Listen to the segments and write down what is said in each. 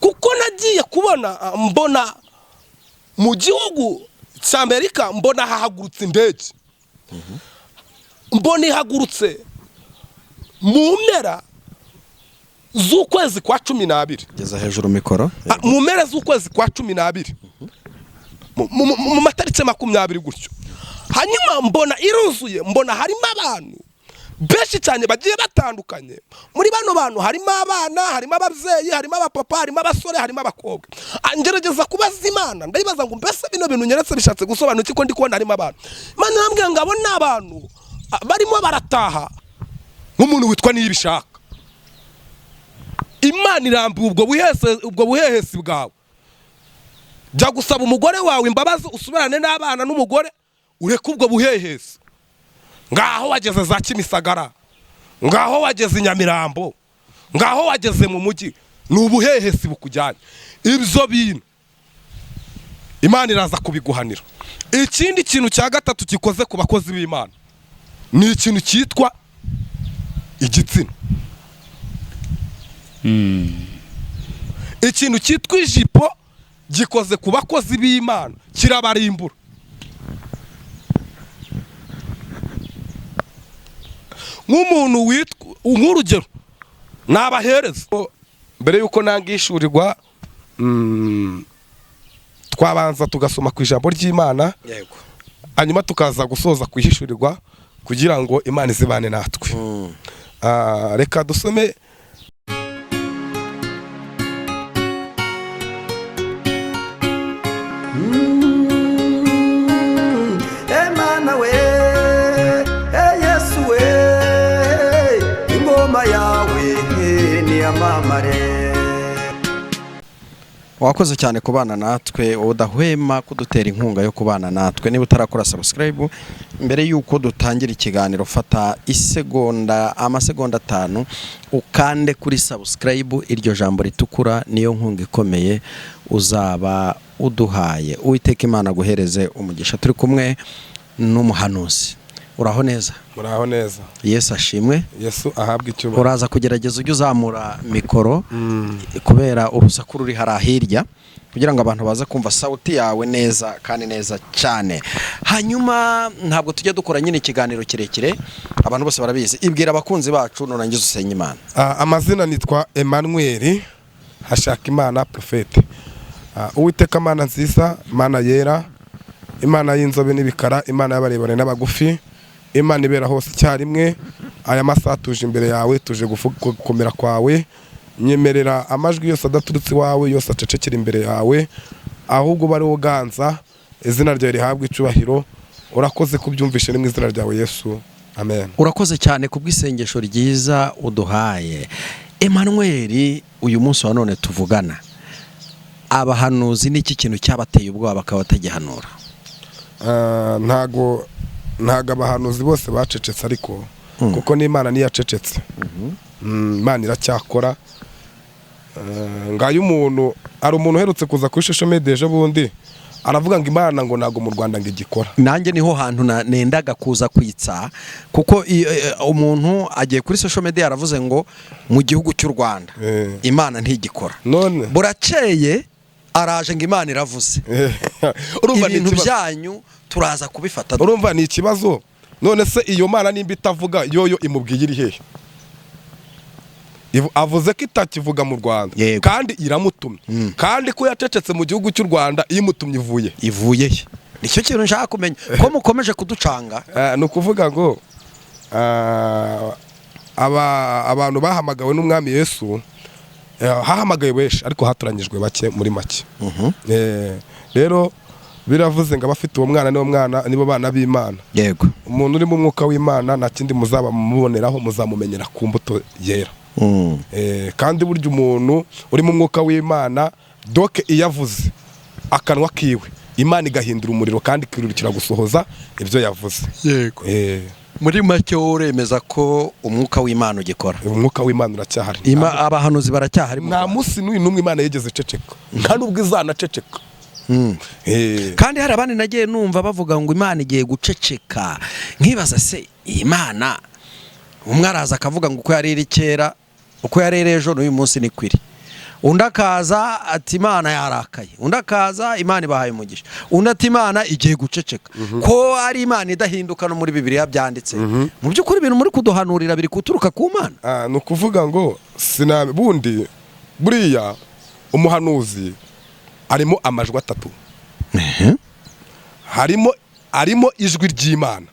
Kuko nagiye kubona, mbona mu gihugu cy'Amerika, mbona hahagurutse indege, mbona ihagurutse mu mpera z'ukwezi kwa 12. Geza hejuru mikoro. Mu mpera z'ukwezi kwa 12, mu matariki 20 gutyo. Hanyuma mbona iruzuye, mbona harimo abantu benshi cyane bagiye batandukanye. Muri bano bantu harimo abana, harimo ababyeyi, harimo abapapa, harimo abasore, harimo abakobwa. Ngerageza kubaza Imana, ndayibaza ngo: "Mbese bino bintu nyeretse bishatse gusobanura iki, ko ndi kubona harimo abantu?" Imana irambwira ngo abo ni abantu barimo barataha, nk'umuntu witwa Niyibishaka. Imana irambiwe ubwo buhehesi bwawe. Jya gusaba umugore wawe imbabazi, usubirane n'abana n'umugore, ureke ubwo buhehesi. Ngaho wageze za Kimisagara, ngaho wageze i Nyamirambo, ngaho wageze mu mujyi, ni ubuhehesi bukujyanye. Ibyo bintu Imana iraza kubiguhanira. Ikindi kintu cya gatatu gikoze ku bakozi b'Imana ni ikintu cyitwa igitsina. Ikintu cyitwa ijipo gikoze ku bakozi b'Imana, kirabarimbura. Nk'umuntu witwa, nk'urugero nabahereza mbere y'uko nangishurirwa, twabanza tugasoma ku ijambo ry'Imana, hanyuma tukaza gusoza kwihishurirwa kugira ngo Imana izibane natwe. Reka dusome. Emana we, e Yesu we, ingoma yawe niyamamare. Wakoze cyane kubana natwe, wowe udahwema kudutera inkunga yo kubana natwe. Niba utarakora subscribe, mbere y'uko dutangira ikiganiro fata isegonda, amasegonda 5, ukande kuri subscribe. Iryo jambo ritukura niyo nkunga ikomeye uzaba uduhaye. Uwiteka Imana aguhereze umugisha. Turi kumwe n'umuhanuzi. Uraho neza? Muraho neza. Yesu ashimwe. Yesu ahabwe icyubahiro. Uraza kugerageza ujye uzamura mikoro kubera urusaku ruri hariya hirya, kugira ngo abantu baze kumva sauti yawe neza kandi neza cyane. Hanyuma ntabwo tujya dukora nyine ikiganiro kirekire, abantu bose barabizi. Ibwira abakunzi bacu, nurangiza usenye Imana. Amazina nitwa Emmanuel Hashakimana Prophète. Uwiteka Mana nziza, Mana yera, Imana y'inzobe n'ibikara, Imana y'abarebare n'abagufi, Imana ibera hose icyarimwe, aya masaha tuje imbere yawe, tuje gukomera kwawe. Nyemerera amajwi yose adaturutse iwawe yose acecekera imbere yawe, ahubwo uba ari wowe uganza, izina ryawe rihabwe icyubahiro. Urakoze kubyumvishe, ni mu izina ryawe Yesu, amen. Urakoze cyane kubw'isengesho ryiza uduhaye, Emmanuel. Uyu munsi wa none tuvugana, abahanuzi n'iki kintu cyabateye ubwoba bakaba batagihanura? Ntago abahanuzi bose bacecetse, ariko kuko n'Imana ntiyacecetse. Imana iracyakora. Ngayo umuntu, hari umuntu uherutse kuza kuri social media ejo bundi, aravuga ngo Imana ngo ntago mu Rwanda ngo igikora. Nanjye niho hantu nendaga kuza kwitsa, kuko umuntu agiye kuri social media aravuze ngo mu gihugu cy'u Rwanda Imana ntigikora. None Burakeye araje ngo Imana iravuze. Urumva ni Ibintu ikibazo. byanyu turaza kubifata. Urumva ni ikibazo. None se iyo Mana nimba itavuga, yoyo imubwiye iri hehe? Avuze ko itakivuga mu Rwanda, kandi iramutumye, kandi ko yacecetse mu gihugu cy'u Rwanda, imutumye ivuye Ivuye he? Nicyo kintu nshaka kumenya, ko mukomeje kuducanga. Ni ukuvuga ngo abantu bahamagawe n'umwami Yesu, hahamagawe benshi ariko hatoranyijwe bake muri make. Rero biravuze ngo abafite uwo mwana nibo mwana, nibo bana b'Imana. Umuntu uri mu mwuka w'Imana, nta kindi muzaba muboneraho, muzamumenyera ku mbuto yera. Kandi burya umuntu uri mu mwuka w'Imana, doke iyo avuze akanwa kiwe, Imana igahindura umuriro kandi ikirukira gusohoza ibyo yavuze. Muri make wowe uremeza ko umwuka w'Imana ugikora? Umwuka w'Imana uracyahari. Abahanuzi baracyahari mu Nta Rwanda? munsi n'uyu n'umwe Imana yigeze iceceka, nta n'ubwo izanaceceka. Kandi hari abandi nagiye numva bavuga ngo Imana igiye guceceka, nkibaza se Imana, umwe araza akavuga ngo uko yari iri kera, uko yari iri ejo, n'uyu munsi ni kwiri. Undi akaza ati Imana yarakaye, undi akaza Imana ibahaye umugisha, undi ati Imana igiye guceceka. Ko ari Imana idahinduka, no muri Bibiliya byanditse. Mu by'ukuri ibintu muri kuduhanurira biri guturuka ku Mana? Ni ukuvuga ngo sina bundi, buriya umuhanuzi arimo amajwi atatu. Harimo ijwi ry'Imana,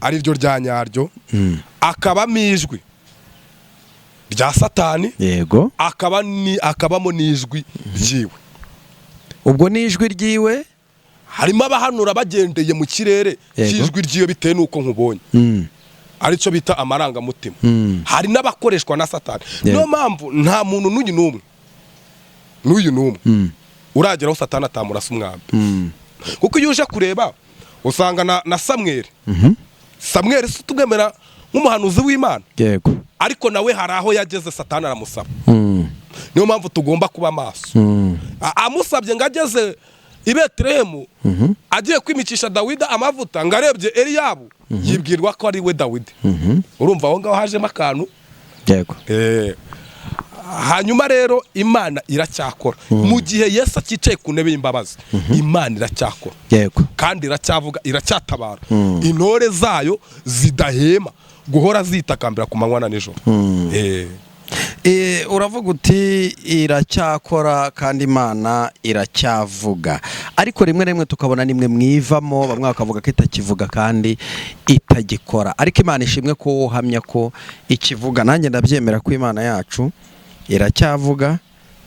ari ryo rya nyaryo, akabamo ijwi rya Satani, akabamo n'ijwi ryiwe. Ubwo ni ijwi ryiwe. Harimo abahanura bagendeye mu kirere cy'ijwi ryiwe bitewe n'uko nkubonye, aricyo bita amarangamutima. Hari n'abakoreshwa na Satani. Niyo mpamvu nta muntu n'uyu n'umwe n'uyu n'umwe urageraho Satani atamurasa umwambi. Kuko iyo uje kureba usanga na Samweli, Samweli si tumwemera nk'umuhanuzi w'Imana? Yego. Ariko nawe hari aho yageze Satani aramusaba. Niyo mpamvu tugomba kuba maso. Amusabye ngo ageze i Betelehemu agiye kwimikisha Dawidi amavuta, ngo arebye Eliyabu yibwirwa ko ari we Dawidi. Urumva aho ngaho hajemo akantu. Hanyuma rero Imana iracyakora. Mu gihe Yesu akicaye ku ntebe y'imbabazi, Imana iracyakora. Kandi iracyavuga, iracyatabara intore zayo zidahema guhora zitakambira ku manywa na nijoro. Uravuga uti iracyakora kandi Imana iracyavuga, ariko rimwe rimwe tukabona nimwe mwivamo, bamwe bakavuga ko itakivuga kandi itagikora. Ariko Imana ishimwe ko uhamya ko ikivuga. Nanjye ndabyemera ko Imana yacu iracyavuga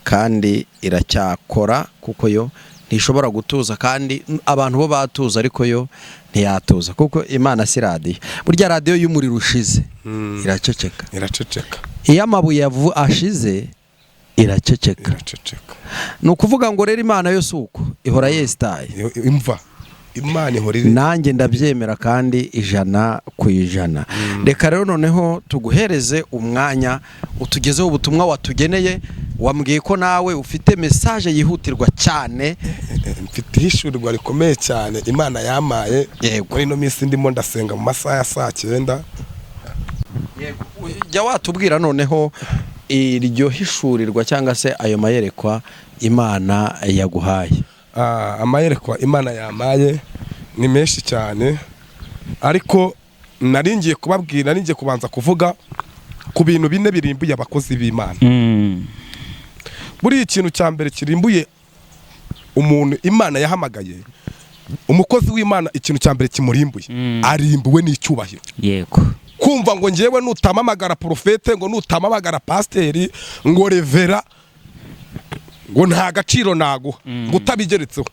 kandi iracyakora, kuko yo ntishobora gutuza, kandi abantu bo batuza ariko yo ntiyatuza, kuko Imana si radiyo. Burya radiyo y'umuriro ushize iraceceka. Iraceceka. Iyo amabuye ashize iraceceka. Iraceceka. Ni ukuvuga ngo rero Imana yo si uko ihora yesitaye. Imva Imana ihora iri. Nanjye ndabyemera kandi 100%. Reka rero noneho tuguhereze umwanya utugezeho ubutumwa watugeneye. Wambwiye ko nawe ufite message yihutirwa cyane. Mfite ihishurirwa rikomeye cyane Imana yamaye. Muri ino minsi ndimo ndasenga mu masaha ya saa 9. Jya watubwira noneho iryo hishurirwa cyangwa se ayo mayerekwa Imana yaguhaye. Amayerekwa Imana yamaye ni menshi cyane, ariko naringiye kubabwira, naringiye kubanza kuvuga ku bintu bine birimbuye abakozi b'Imana. Buriya ikintu cya mbere kirimbuye umuntu Imana yahamagaye, umukozi w'Imana, ikintu cya mbere kimurimbuye, arimbuwe n'icyubahiro. Kumva ngo ngewe nutamamagara profete, ngo nutamamagara pasiteri, ngo revera, ngo nta gaciro naguha, ngo utabigeretseho.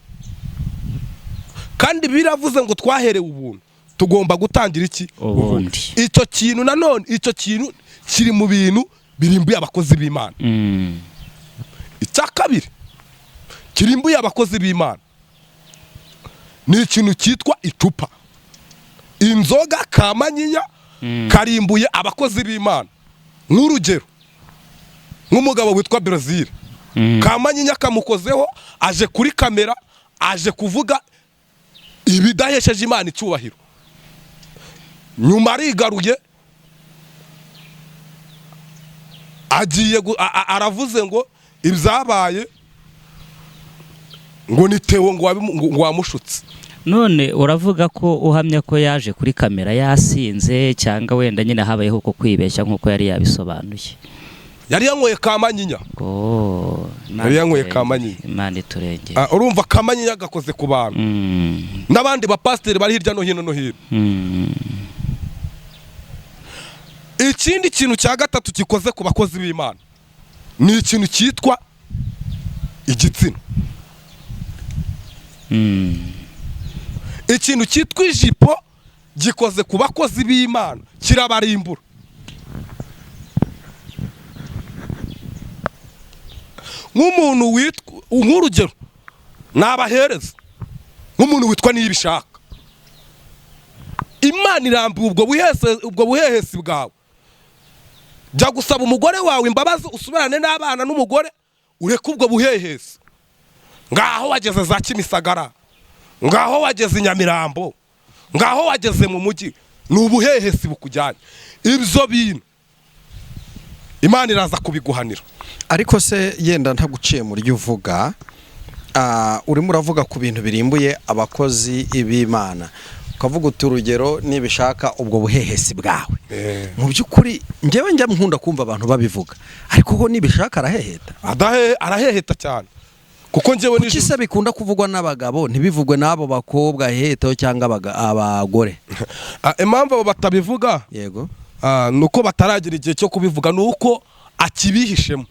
Kandi biravuze ngo twaherewe ubuntu, tugomba gutangira iki? Ubundi. Icyo kintu nanone, icyo kintu kiri mu bintu birimbuye abakozi b'Imana. Icya kabiri kirimbuye abakozi b'Imana ni ikintu cyitwa icupa. Inzoga kamanyinya karimbuye abakozi b'Imana. Nk'urugero, nk'umugabo witwa Brazil, kamanyinya kamukozeho, aje kuri kamera, aje kuvuga ibidahesheje Imana icyubahiro. Nyuma arigaruye, agiye aravuze ngo ibyabaye ngo ni Theo ngo wamushutse. None uravuga ko uhamya ko yaje kuri kamera yasinze, cyangwa wenda nyine habayeho ko kwibeshya nk'uko yari yabisobanuye? Yari yanyweye kamanyinya. Yari yanyweye kamanyinya. Imana iturengere. Urumva kamanyinya gakoze ku bantu n'abandi bapasiteri bari hirya no hino no hino. Ikindi kintu cya gatatu gikoze ku bakozi b'Imana ni ikintu cyitwa igitsina. Ikintu cyitwa ijipo gikoze ku bakozi b'Imana, kirabarimbura. Nk'umuntu witwa, nk'urugero nabahereza, nk'umuntu witwa Niyibishaka, Imana irambuye ubwo buhehesi bwawe. Jya gusaba umugore wawe imbabazi, usubirane n'abana n'umugore, ureke ubwo buhehesi. Ngaho wageze za Kimisagara, ngaho wageze i Nyamirambo, ngaho wageze mu mujyi, ni ubuhehesi bukujyanye. Ibyo bintu Imana iraza kubiguhanira. Ariko se yenda ntaguciye mu ryo uvuga, urimo uravuga ku bintu birimbuye abakozi b'Imana, ukavuga uti urugero nibishaka ubwo buhehesi bwawe. Mu by'ukuri njyewe njya nkunda kumva abantu babivuga, ariko ho nibishaka araheheta. Araheheta cyane, kuko njyewe Kuki se bikunda kuvugwa n'abagabo ntibivugwe n'abo bakobwa hehetaho cyangwa abagore? Impamvu abo batabivuga, Yego. ni uko bataragira igihe cyo kubivuga, ni uko akibihishemo,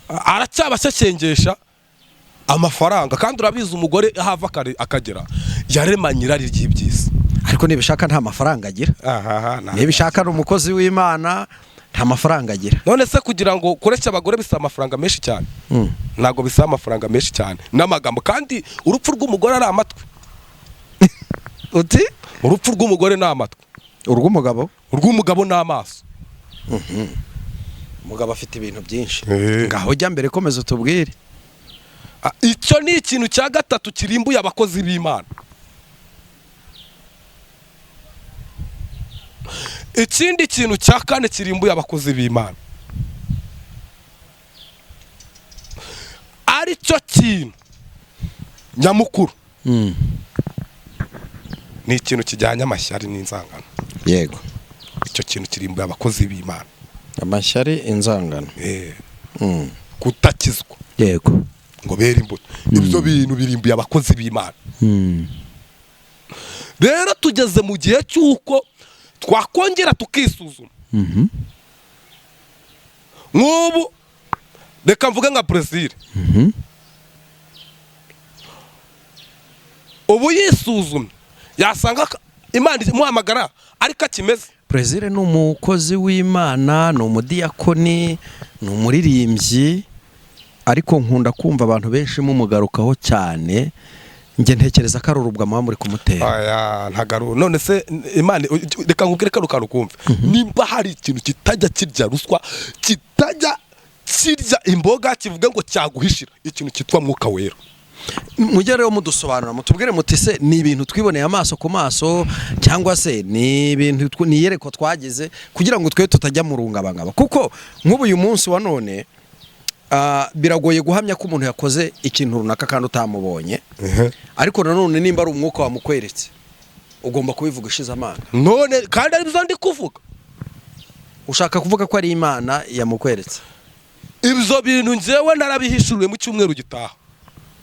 aracyabashyekengesha amafaranga. Kandi urabizi, umugore aho ava akagera yaremanye irari ry'iby'isi. Ariko nibishaka nta mafaranga agira. Ahaha, Nibishaka ni umukozi w'Imana, nta mafaranga agira. None se kugira ngo kureshya abagore bisaba amafaranga menshi cyane? Ntabwo bisaba amafaranga menshi cyane n'amagambo. Kandi urupfu rw'umugore ari amatwi. Uti? Urupfu rw'umugore ni amatwi. Urw'umugabo? Urw'umugabo ni amaso. Umugabo afite ibintu byinshi. Ngaho jya mbere, komeza utubwire. Icyo ni ikintu cya gatatu kirimbuye abakozi b'Imana. Ikindi kintu cya kane kirimbuye abakozi b'Imana, ari cyo kintu nyamukuru, ni ikintu kijyanye amashyari n'inzangano. Yego. Icyo kintu kirimbuye abakozi b'Imana. Amashyari, inzangano. Kutakizwa ngo bere imbuto. Ibyo bintu birimbuye abakozi b'Imana. Rero tugeze mu gihe cy'uko twakongera tukisuzuma. Nk'ubu reka mvuge nka Brazil, ubu yisuzumye yasanga Imana imuhamagara ariko akimeze. Brazil ni umukozi w'Imana, ni umudiyakoni, ni umuririmbyi, ariko nkunda kumva abantu benshi mumugarukaho cyane. Njye ntekereza ko ari urubwa muba muri kumutera. Aya ntagaru. None se Imana, reka nkubwire kano kantu kumve, nimba hari ikintu kitajya kirya ruswa, kitajya kirya imboga, kivuga ngo cyaguhishira, ikintu cyitwa Mwuka Wera. Mujye rero mudusobanura, mutubwire muti se ni ibintu twiboneye amaso ku maso, cyangwa se ni ibintu ni iyerekwa twagize, kugira ngo twe tutajya mu rungabangaba. Kuko nk'ubu uyu munsi wa none, biragoye guhamya ko umuntu yakoze ikintu runaka kandi utamubonye. Ariko nanone nimba ari umwuka wamukweretse, ugomba kubivuga ushize amanga. None kandi ari byo ndi kuvuga. Ushaka kuvuga ko ari Imana yamukweretse? Ibyo bintu njyewe narabihishuriwe mu cyumweru gitaha.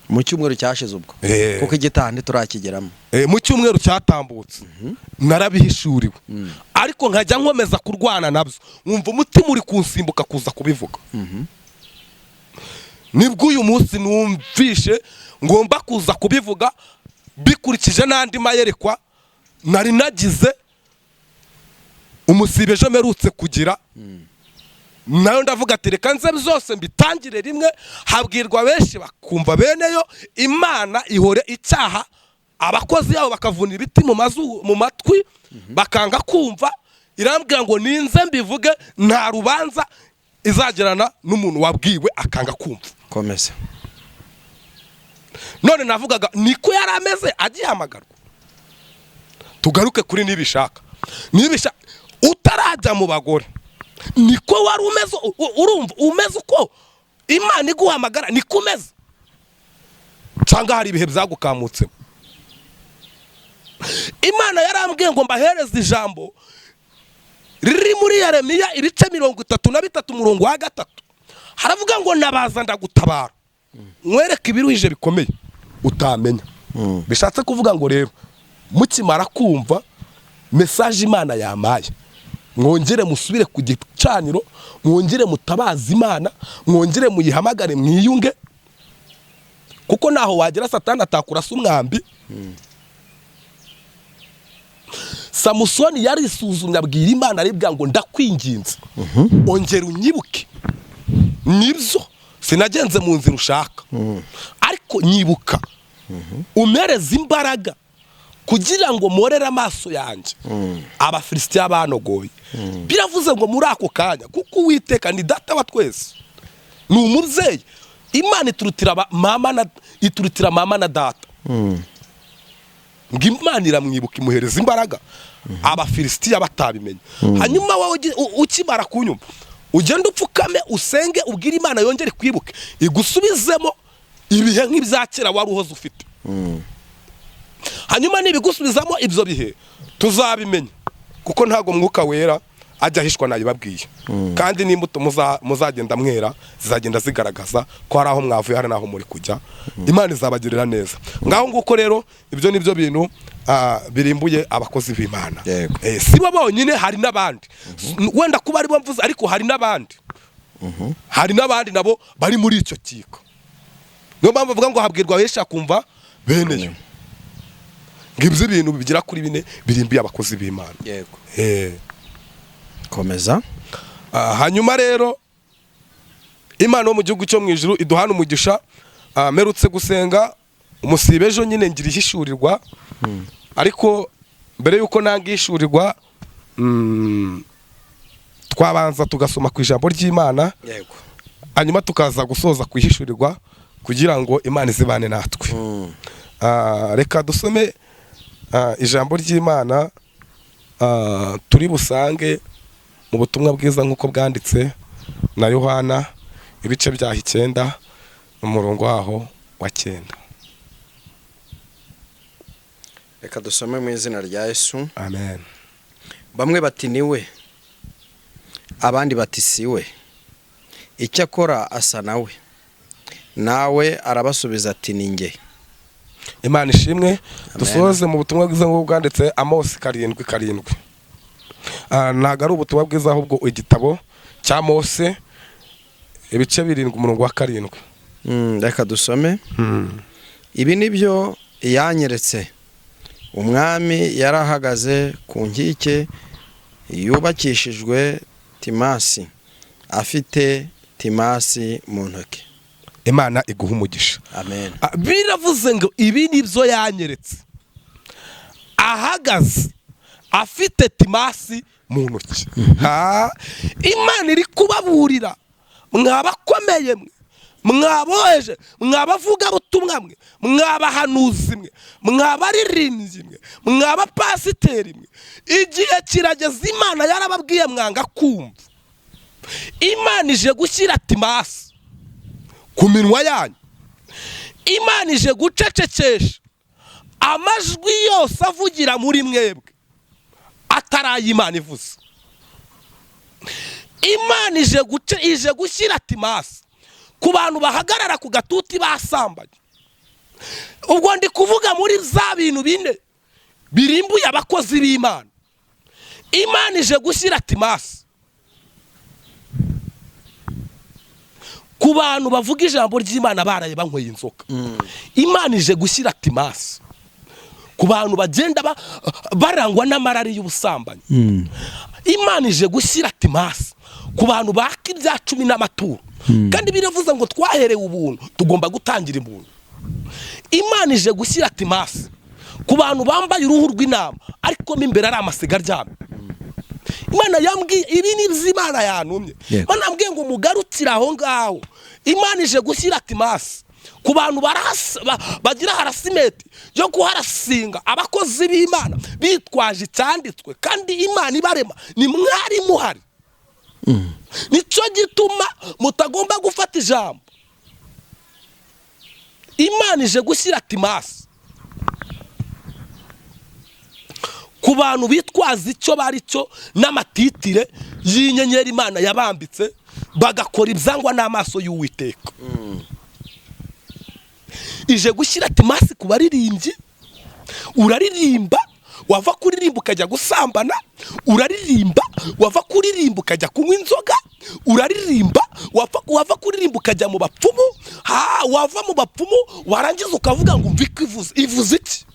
Mu cyumweru cyashize ubwo? Kuko igitaha ntiturakigeramo. Mu cyumweru cyatambutse narabihishuriwe, ariko nkajya nkomeza kurwana nabyo, nkumva umutima uri kunsimbuka kuza kubivuga. Nibwo uyu munsi numvishe ngomba kuza kubivuga, bikurikije n'andi mayerekwa nari nagize umusibe ejo mperutse kugira. Nayo ndavuga ati reka nze zose mbitangire rimwe, habwirwa benshi bakumva beneyo. Imana ihore icyaha abakozi yabo bakavuna ibiti mu mazu, mu matwi, bakanga kumva. Irambwira ngo ninze mbivuge, nta rubanza izagirana n'umuntu wabwiwe akanga kumva. Komeza. None navugaga niko yari ameze agihamagarwa. Tugaruke kuri nibishaka. Nibishaka utarajya mu bagore niko wari umeze, urumva umeze uko Imana iguhamagara niko umeze, cyangwa hari ibihe byagukamutsemo? Imana yarambwiye ngo mbahereze ijambo riri muri Yeremiya ibice 33 umurongo wa 3. Haravuga ngo nabaza ndagutabara, nkwereke ibiruhije bikomeye utamenya. Bishatse kuvuga ngo rero mukimara kumva message Imana yamaye, mwongere musubire ku gicaniro, mwongere mutabaze Imana, mwongere muyihamagare, mwiyunge, kuko naho wagera Satani atakurasa umwambi. Samusoni yarisuzumye abwira Imana, aribwira ngo ndakwinginze ongera unyibuke, nibyo sinagenze mu nzira ushaka, ariko nyibuka, umereze imbaraga kugira ngo morere amaso yanjye Abafilisitiya banogoye. Biravuze ngo muri ako kanya, kuko Uwiteka ni data wa twese, ni umubyeyi, Imana iturutira mama na, iturutira mama na data. Ngo Imana iramwibuka imuhereza imbaraga. Abafilisitiya batabimenye. Hanyuma wowe ukimara kunyumva, ugende upfukame, usenge, ubwire Imana yongere kwibuke, igusubizemo ibihe nk'ibya kera wari uhoze ufite. Hanyuma nibigusubizamo ibyo bihe, tuzabimenya, kuko ntabwo Mwuka Wera ajya ahishwa, nabibabwiye. Kandi n'imbuto muzagenda mwera zizagenda zigaragaza ko hari aho mwavuye, hari n'aho muri kujya. Imana izabagirira neza. Ngaho nguko rero, ibyo ni byo bintu birimbuye abakozi b'Imana. Si bo bonyine, hari n'abandi. Wenda kuba aribo mvuze, ariko hari n'abandi, hari n'abandi nabo bari muri icyo kiko. Niyo mpamvu bavuga ngo habwirwa benshi akumva bene yo. Ngibyo ibintu bigera kuri bine birimbiye abakozi b'Imana. Komeza. Hanyuma rero Imana yo mu gihugu cyo mu ijuru iduhana umugisha. Mperutse gusenga umusibe ejo nyine, ngira ihishurirwa. Ariko mbere y'uko nanga ihishurirwa, twabanza tugasoma ku ijambo ry'Imana, hanyuma tukaza gusoza ku ihishurirwa kugira ngo Imana izibane natwe. Reka dusome ijambo ry'Imana turi busange mu butumwa bwiza nk'uko bwanditse na Yohana, ibice byaho 9, umurongo waho wa 9. Reka dusome mu izina rya Yesu. Amen. Bamwe bati: "Ni we," abandi bati: "Si we, icyakora asa nawe." Nawe arabasubiza ati: "Ni njye." Imana ishimwe. Dusoze mu butumwa bwiza nk'uko bwanditse Amosi 7:7. Ntabwo ari ubutumwa bwiza, ahubwo igitabo cya Mose, ibice 7, umurongo wa 7. Reka dusome. Ibi ni byo yanyeretse: umwami yari ahagaze ku nkike yubakishijwe timasi, afite timasi mu ntoki. Imana iguha umugisha. Amen. Biravuze ngo ibi ni byo yanyeretse: ahagaze afite timasi mu ntoki. Imana iri kubaburira, mwabakomeye mwe, mwaboheje, mwabavugabutumwa mwe, mwabahanuzi mwe, mwabaririmbyi mwe, mwabapasiteri mwe, igihe kirageze. Imana yarababwiye mwanga kumva. Imana ije gushyira timasi ku minwa yanyu. Imana ije gucecekesha amajwi yose avugira muri mwebwe atari ay'Imana ivuze. Imana ije gushyira timasi ku bantu bahagarara ku gatuti basambanye. Ubwo ndi kuvuga muri za bintu bine birimbuye abakozi b'Imana. Imana ije gushyira timasi ku bantu bavuga ijambo ry'Imana baraye banyweye inzoka. Imana ije gushyira timasi ku bantu bagenda barangwa n'amarari y'ubusambanyi. Imana ije gushyira timasi ku bantu baka ibya cumi n'amaturo, kandi biravuze ngo twaherewe ubuntu, tugomba gutangira ubuntu. Imana ije gushyira timasi ku bantu bambaye uruhu rw'intama, ariko mo imbere ari amasiga aryamye. Imana yambwiye ibi ni Imana yantumye. Imana yambwiye ngo mugarukire aho ngaho. Imana ije gushyira timasi ku bantu bagira harassment yo guharasinga abakozi b'Imana bitwaje icyanditswe, kandi Imana ibarema ni mwari muhari. Nicyo gituma mutagomba gufata ijambo. Imana ije gushyira timasi ku bantu bitwaza icyo bari cyo n'amatitire y'inyenyeri Imana yabambitse, bagakora ibyangwa n'amaso y'Uwiteka. Ije gushyira timasi ku baririmbyi. Uraririmba, wava kuririmba ukajya gusambana, uraririmba wava kuririmba ukajya kunywa inzoga, uraririmba wava kuririmba ukajya mu bapfumu, wava mu bapfumu warangiza ukavuga ngo umva ivuze ivuze iki?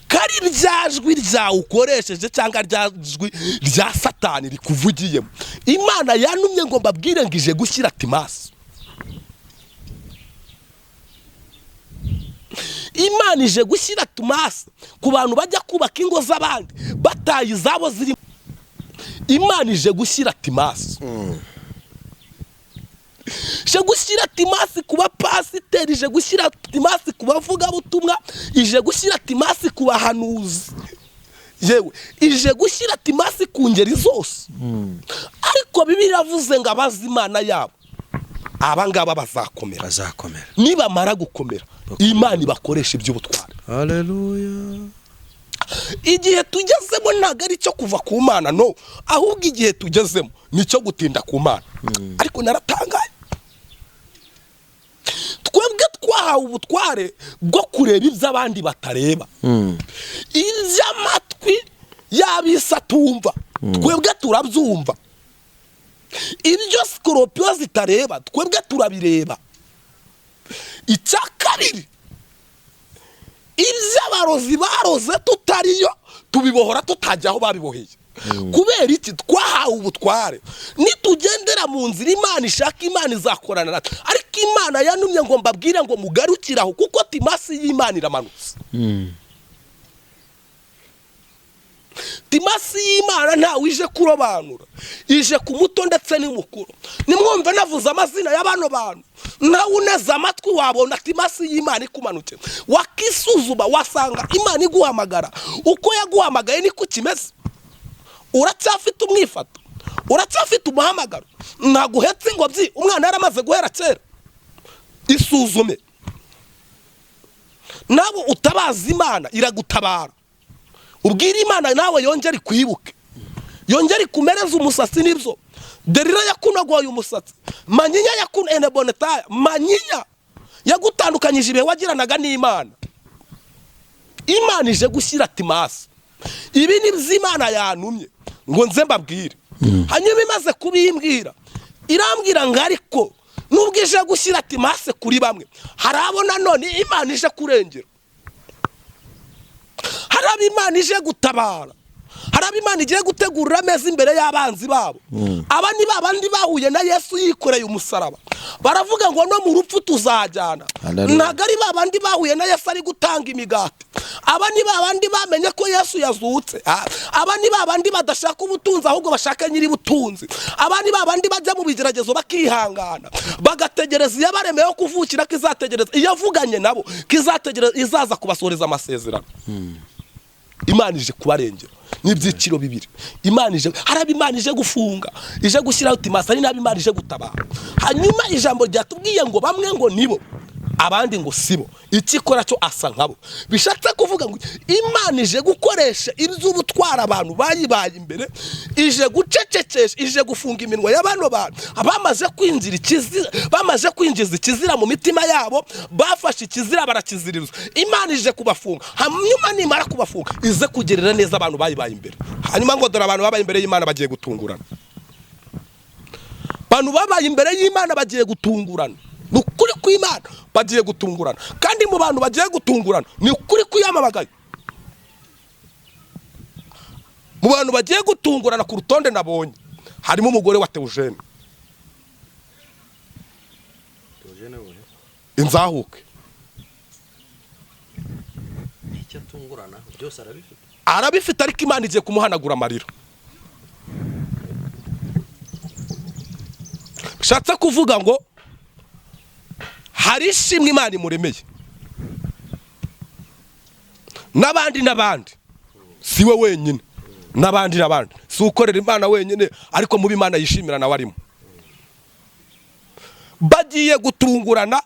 Kari rya jwi ryawe ukoresheje cyangwa rya jwi rya Satani rikuvugiyemo. Imana yantumye ngo mbabwire ngo ije gushyira timasi. Imana ije gushyira timasi ku bantu bajya kubaka ingo z'abandi bataye izabo ziri. Imana ije gushyira timasi. Ije gushyira timasi ku bapasiteri, ije gushyira timasi ku bavugabutumwa, ije gushyira timasi ku bahanuzi. Yewe, ije gushyira timasi ku ngeri zose. Ariko Bibiliya iravuze ngo abazi Imana yabo aba ngaba bazakomera. Bazakomera. Nibamara gukomera, Imana ibakoresha iby'ubutwari. Haleluya. Igihe tugezemo ntabwo ari icyo kuva ku Mana, no, ahubwo igihe tugezemo ni icyo gutinda ku Mana. Ariko naratangaye, twebwe twahawe ubutware bwo kureba ibyo abandi batareba, iby'amatwi y'ab'isi atumva twebwe turabyumva, ibyo sikoropiyo zitareba twebwe turabireba. Icya kabiri, iby'abarozi baroze tutariyo tubibohora tutajya aho babiboheye. Kubera iki? Twahawe ubutware. Nitugendera mu nzira Imana ishaka, Imana izakorana natwe. Ariko Imana yanumye ngo mbabwire ngo mugarukire aho, kuko timasi y'Imana iramanutse. Timasi y'Imana ntawe ije kurobanura, ije ku muto ndetse n'umukuru. Nimwumve navuze amazina y'abano bantu, nawe uneze amatwi wabona timasi y'Imana ikumanutse. Wakisuzuma wasanga Imana iguhamagara uko yaguhamagaye niko kimeze. Uracyafite umwifato, uracyafite umuhamagaro, ntaguhetse ingobyi umwana yaramaze guhera kera. Isuzume nawe, utabaza Imana iragutabara. Ubwira Imana nawe yongere ikwibuke, yongere ikumereze umusatsi. Nibyo Derira yakunogoye umusatsi, Manyinya yakunenebonetaya, Manyinya yagutandukanyije ibihe wagiranaga n'Imana. Imana ije gushyira timasi. Ibi ni byo Imana yantumye ngo nze mbabwire. Hanyuma imaze kubimbwira irambwira ngo ariko nubwo ije gushyira timasi kuri bamwe, hari abo nanone Imana ije kurengera, hari abo Imana ije gutabara, hari abo Imana igiye gutegurira ameza imbere y'abanzi babo. Aba ni babandi bahuye na Yesu yikoreye umusaraba, baravuga ngo no mu rupfu tuzajyana. Ntabwo ari babandi bahuye na Yesu ari gutanga imigati. Aba ni babandi bamenye ko Yesu yazutse. Aba ni babandi badashaka ubutunzi ahubwo bashaka nyiri butunzi. Aba ni babandi bajya mu bigeragezo bakihangana, bagategereza iyabaremeyeho kuvukira ko izategereza, iyavuganye nabo ko izategereza, izaza kubasohoreza amasezerano. Imana ije kubarengera. N'ibyiciro bibiri. Imana ije, hari abo Imana ije gufunga, ije gushyiraho timasi, hari n'abo Imana ije gutabara. Hanyuma ijambo ryatubwiye ngo bamwe ngo nibo, abandi ngo sibo. Ikikora cyo asa nkabo. Bishatse kuvuga ngo Imana ije gukoresha iby'ubutwara abantu bayibaye imbere, ije gucecekesha, ije gufunga iminwa y'abano bantu abamaze kwinjira ikizira, bamaze kwinjiza ikizira mu mitima yabo, bafashe ikizira barakiziririza. Imana ije kubafunga. Hanyuma nimara kubafunga ize kugerera neza abantu bayibaye imbere. Hanyuma ngo dore abantu babaye imbere y'Imana bagiye gutungurana. Abantu babaye imbere y'Imana bagiye gutungurana. Ni ukuri kw'Imana bagiye gutungurana. Kandi mu bantu bagiye gutungurana ni ukuri kwiyamamagaye. Mu bantu bagiye gutungurana ku rutonde nabonye harimo umugore wa Theogene. Inzahuke. Icyo atungurana byose arabifite. Arabifite, ariko Imana igiye kumuhanagura amarira. Bishatse kuvuga ngo hari ishimwe Imana imuremeye n'abandi n'abandi, si we wenyine, n'abandi n'abandi, si ukorera Imana wenyine, ariko mu Imana yishimira nawe arimo. Bagiye gutungurana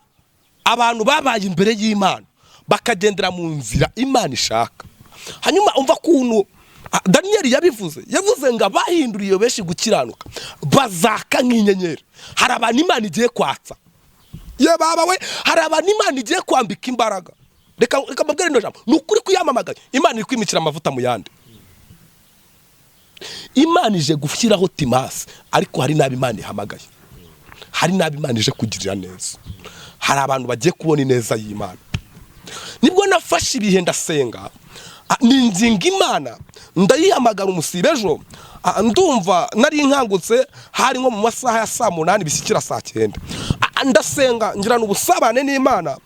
abantu babaye imbere y'Imana bakagendera mu nzira Imana ishaka. Hanyuma umva kuntu Daniel yabivuze, yavuze ngo abahinduriye benshi gukiranuka bazaka nk'inyenyeri. Hari abantu Imana igiye kwatsa. Ye baba we, hari abantu Imana igiye kwambika imbaraga. Reka mbabwire ino jambo, ni ukuri kuyamamagaye. Imana iri kwimikira amavuta mu yandi. Imana ije gushyiraho timasi, ariko hari n'abo Imana ihamagaye, hari n'abo Imana ije kugirira neza, hari abantu bagiye kubona ineza y'Imana. Nibwo nafashe ibihe ndasenga, ninginga Imana, ndayihamagara umusibe ejo. Ndumva nari nkangutse hari nko mu masaha ya saa 8 bishyikira saa 9. Ndasenga ngirana ubusabane n'Imana.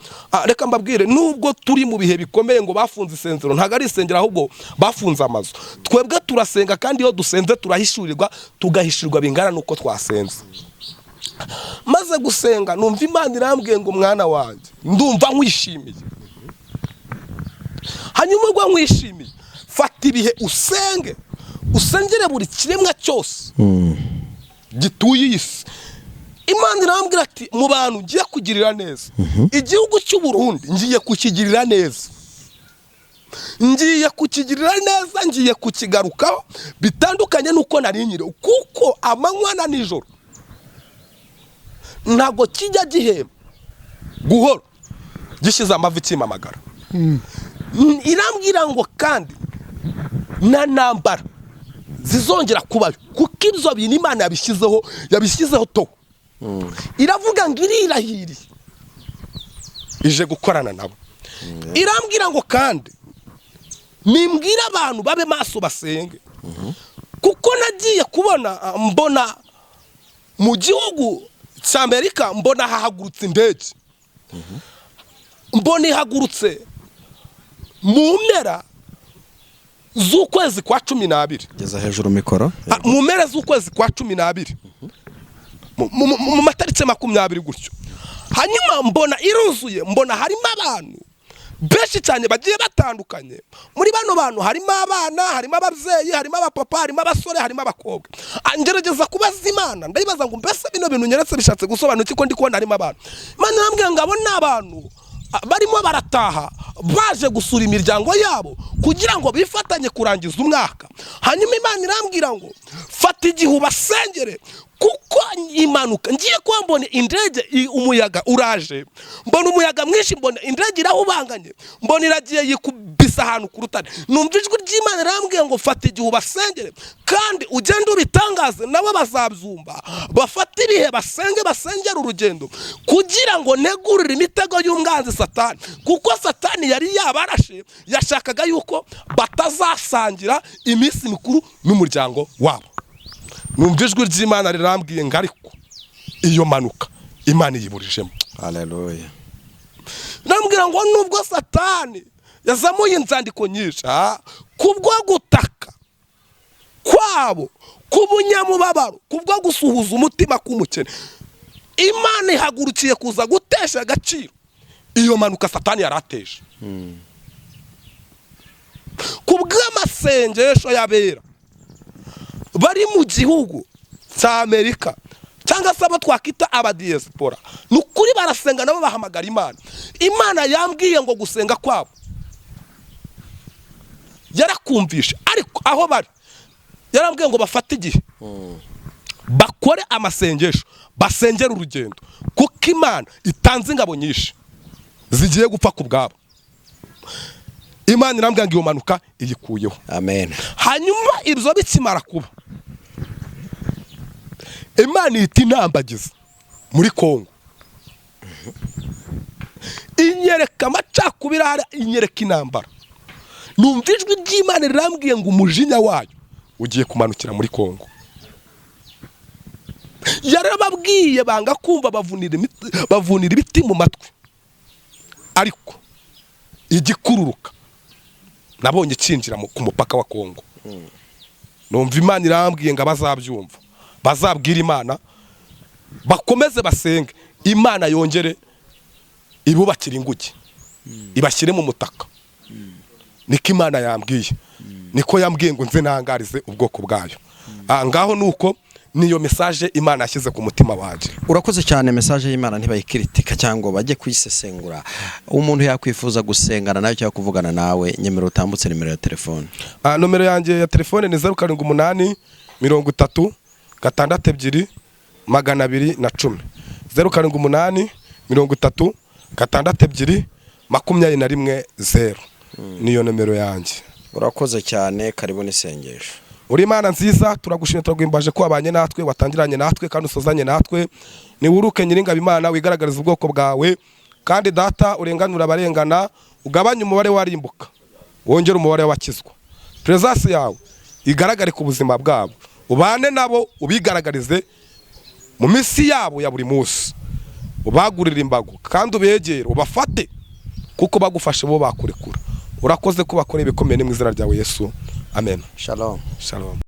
Reka mbabwire, nubwo turi mu bihe bikomeye ngo bafunze isengero, ntago ari isengero ahubwo bafunze amazu. Twebwe turasenga, kandi iyo dusenze turahishurirwa, tugahishurirwa bingana nuko twasenze. Maze gusenga numva Imana irambwiye ngo mwana wanjye, ndumva nkwishimiye. Hanyuma ubwo nkwishimiye, Fata ibihe usenge, usengere buri kiremwa cyose gituye iyi si. Imana irambwira ati: mu bantu ngiye kugirira neza, igihugu cy'u Burundi ngiye kukigirira neza, ngiye kukigirira neza, ngiye kukigarukaho bitandukanye n'uko nari nyiri, kuko amanywa na nijoro ntabwo kijya gihemba guhora gishyize amavi kimamagara. Irambwira ngo kandi na ntambara zizongera kubayo, kuko ibyo bintu Imana yabishyizeho, yabishyizeho to. Iravuga ngo irirahiriye ije gukorana nabo. Irambwira ngo kandi nimbwire abantu babe maso basenge, kuko nagiye kubona mbona mu gihugu cya Amerika, mbona hahagurutse indege, mbona ihagurutse mu mpera z'ukwezi kwa 12. Geza hejuru mikoro. Mu mpera z'ukwezi kwa 12, mu matariki 20 gutyo. Hanyuma mbona iruzuye, mbona harimo abantu benshi cyane bagiye batandukanye. Muri bano bantu harimo abana, harimo ababyeyi, harimo abapapa, harimo abasore, harimo abakobwa. Ngerageza kubaza Imana, ndayibaza ngo: mbese bino bintu nyeretse bishatse gusobanura iki, ko ndi kubona harimo abantu? Imana irambwira ngo abo ni abantu barimo barataha baje gusura imiryango yabo kugira ngo bifatanye kurangiza umwaka. Hanyuma Imana irambwira ngo: fata igihe ubasengere, kuko impanuka ngiye kuba mbona indege, umuyaga uraje, mbona umuyaga mwinshi, mbona indege irahubanganye, mbona iragiye yikubisa ahantu ku rutare. Numva ijwi ry'Imana irambwiye ngo: fata igihe ubasengere, kandi ugende ubitangaze, nabo bazabyumva, bafate ibihe basenge, basengere urugendo, kugira ngo negurire imitego y'umwanzi Satani, kuko Satani yari yabarashe, yashakaga yuko batazasangira iminsi mikuru n'umuryango wabo. Numva ijwi ry'Imana rirambwiye ngo ariko iyo mpanuka Imana iyiburijemo. Haleluya. Nambwira ngo nubwo Satani yazamuye inzandiko nyinshi, kubwo gutaka kwabo k'ubunyamubabaro, kubwo gusuhuza umutima k'umukene, Imana ihagurukiye kuza gutesha agaciro iyo mpanuka Satani yari ateje kubw'amasengesho y'abera bari mu gihugu cya Amerika, cyangwa se abo twakwita abadiyesipora. Ni ukuri barasenga, nabo bahamagara Imana. Imana yambwiye ngo gusenga kwabo yarakumvishe, ariko aho bari yarambwiye ngo bafate igihe bakore amasengesho, basengere urugendo, kuko Imana itanze ingabo nyinshi zigiye gupfa ku bwabo. Imana irambwira ngo iyo mpanuka iyikuyeho. Amen. Hanyuma ibyo bikimara kuba, Imana ihita inambagiza muri Kongo, inyereka amacakubiri ahari, inyereka intambara. Numva ijwi ry'Imana rirambwiye ngo umujinya wayo ugiye kumanukira muri Kongo. Yarababwiye banga kumva, bavunira ibiti mu matwi, ariko igikururuka nabonye cinjira ku mupaka wa Kongo. Numva Imana irambwiye ngo abazabyumva bazabwira Imana bakomeze basenge, Imana yongere ibubakire inguge, ibashyire mu mutaka. Niko Imana yambwiye, niko yambwiye ngo nze ntangarize ubwoko bwayo. Ngaho nuko niyo message Imana yashyize ku mutima wanjye. Urakoze cyane. Message y'Imana ntibayikiritika cyangwa bajye kuyisesengura. Umuntu yakwifuza gusengana nawe cyangwa kuvugana nawe, nyemera utambutse nimero ya telefone. Nomero yanjye ya telefone ni 078 30 62 210, 078 30 62 21 0, niyo nomero yanjye. Urakoze cyane, karibu n'isengesho. Uri Imana nziza, turagushimye, turaguhimbaje ko wabanye natwe, watangiranye natwe kandi usozanye natwe. Niwuruke Nyiringabo Imana, wigaragariza ubwoko bwawe, kandi Data urenganura abarengana, ugabanye umubare warimbuka, wongere umubare w'abakizwa. Presence yawe igaragare ku buzima bwabo, ubane nabo, ubigaragarize mu minsi yabo ya buri munsi, ubagurire imbago kandi ubegere, ubafate, kuko bagufashe bo bakurekura. Urakoze ko bakora ibikomeye, ni mu izina ryawe Yesu, amen. Shalom. Shalom.